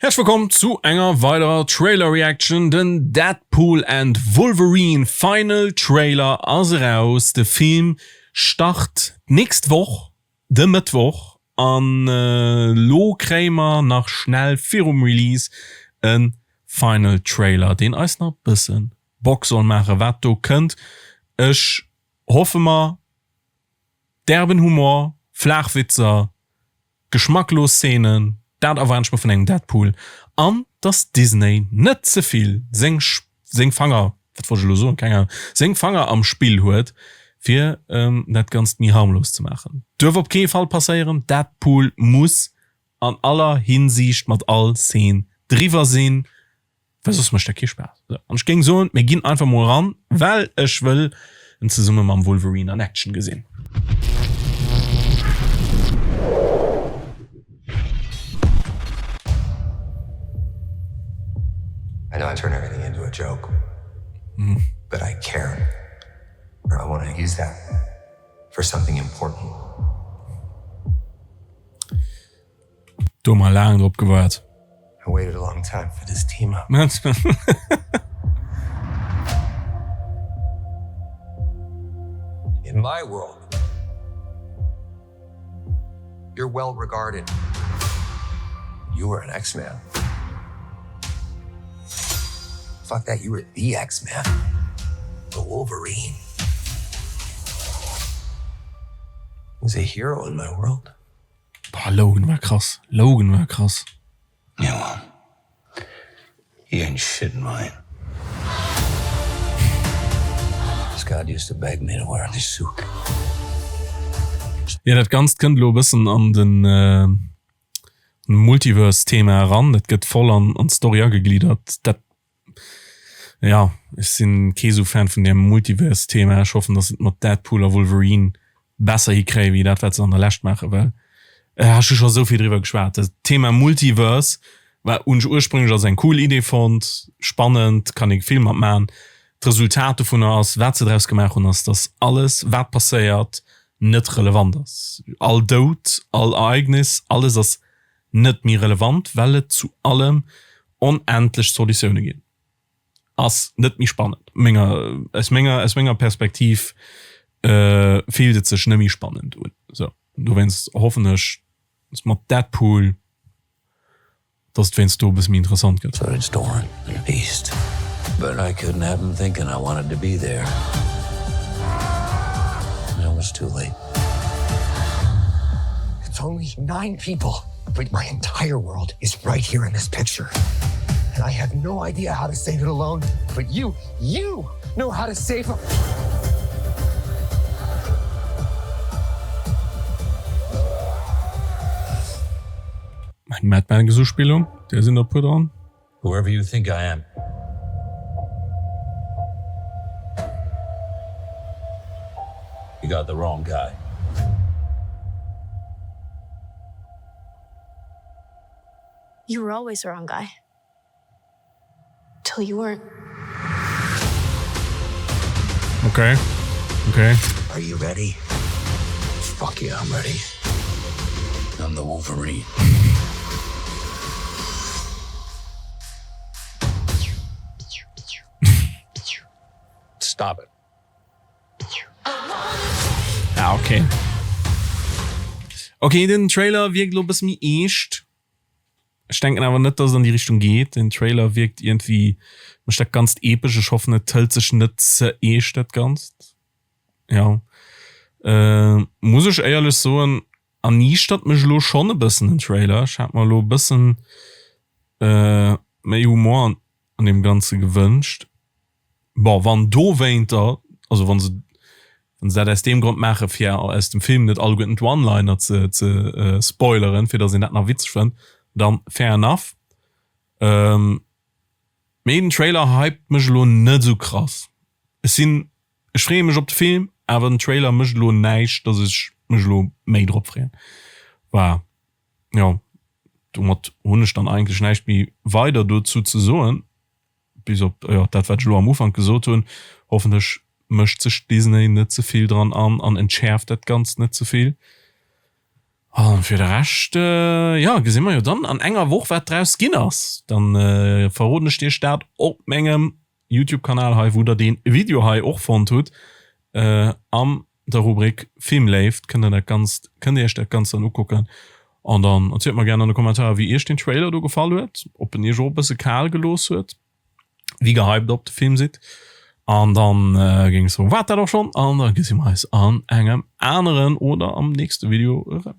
Häerzlech wëllkomm zu enger weiderer Trailer Reaction. Den Deadpool and Wolverine Final Trailer ass eraus. De Film start d'nächst Woch de Mëttwoch an elo kréie mer nach schnell virum Release e Final Trailer deen eis nach bëssen Bock soll maachen wat do kënnt. Ech hoffe mer derben Humor, flaach Witzer, Geschmacklos Szenen, dat erwaarden ech mer vun engem Deadpool, an dass Disney net ze vill seng seng Fanger, wat wollt ech elo soen, keng Ahnung, seng Fanger am Spill huet fir dat Ganzt méi harmlos ze maachen. Duerf op kee Fall passéieren, Deadpool muss an aller Hinsiicht mat all Szene driwwer sinn. Well soss mécht dat kee Spaass. Sou, an ech géing soen, mir ginn einfach mol eran, well ech wëll en zesumme mam Wolverine an Action gesinn. I know I turn everything into a joke, but I care. I wanna use that for something important. Do hu mer laang drop gewaart. I waited a long time for this team up. In my world, you're well regarded. You were an X-Man. Fuck that, you were the X-Man. The Wolverine. He's a hero in my world. Boah, Logan war krass. Logan war krass. Yeah, well, he ain't shit in mine. Scott used to beg me to wear this suit. Jo, dat Ganzt kënnt elo e bëssen an den Multiverse-Thema eran. Dat gëtt voll an d'Story agegliddert. Dat Ja, ech sinn kee sou Fan vun deem Multiverse Thema. Ech hoffen dass se et mat Deadpool a Wolverine besser hikréien wéi dat wat se an der Lescht maachen, well ech hu scho sou vill driwwer geschwat. Dat Thema Multiverse war hunn ech ursprünglech als eng cool Idee fonnt, spannend, kann ee vill mat man. D'Resultat dovunner ass, wat se draus gemaach hunn, ass dass alles wat passéiert net relevant ass. All Doud, all Ereignis, alles ass net méi relevant, well et zu allem onendlech Solutioune ginn. Ass net méi spannend. Menger, aus menger, aus menger Perspektiv fillt et sech net méi spannend un. Sou, dowéinst hoffen ech, dass mat Deadpool, dass et wéinst do e bësse méi interessant gëtt. So did Storm and Beast. But I couldn't have them thinking I wanted to be there. It was too late. It's only nine people, but my entire world is right here in this picture. And I have no idea how to save it alone, but you, you know how to save them. Eng Mad-Men-Uspillung, där sinn der e puer dran. Whoever you think I am. You got the wrong guy. You were always the wrong guy. Till you weren't. Okay, okay. Are you ready? Fuck yeah, I'm ready. I'm the Wolverine. Stop it. Ah, okay. Okay, den Trailer wierkt elo e bësse méi eescht. Ech denken awer net, dass et an déi Richtung geet. Den Trailer wierkt iergendwéi, mécht dat Ganzt epesch. Ech hoffen, et hëlt sech net ze eescht, dat Ganzt. Jo, muss ech éierlech soen, erniichtert mech elo schonn e bëssen den Trailer. Ech hat mer elo e bëssen méi Humor an deem Ganze gewënscht. Bon, wann dowéinter, also wann se wann se dat aus deem Grond maache fir aus dem Film net alleguerten d'One-Liner ze ze spoileren, fir datt een dat nach witzeg fënnt, dann fair enough. Mee den Trailer hypt mech elo net esou krass. Ech sinn Ech freeë mech op de Film, awer den Trailer mécht elo näischt, dass ech mech elo méi drop freeën. Voilà, jo, domat hunn ech dann eigentlech näischt méi weider dozou ze soen, bis op, jo, dat wat ech elo am Ufank gesot hunn. Hoffentlech mécht sech Disney net ze vill dran an an entschäerft dat Ganzt net ze vill. An fir de Rescht, jo, gesi mer jo dann an enger Woch, wat draus ginn ass. Dann verroden ech iech dat op mengem YouTube-Kanal hei, wou der dee Video hei och fonnt hutt. An der Rubrik Filmléift kënnt der dat Ganzt, kënnt dir iech dat Ganzt dann ukucken. An dann erzielt mer gären an de Kommentarer, wéi iech den Trailer do gefall huet, ob en iech och e bësse kal gelooss huet. Wéi gehypt op de Film sidd. An dann géing ech soen, war dat och schonn an da gesi mer eis an engem aneren oder am nächste Video erëm.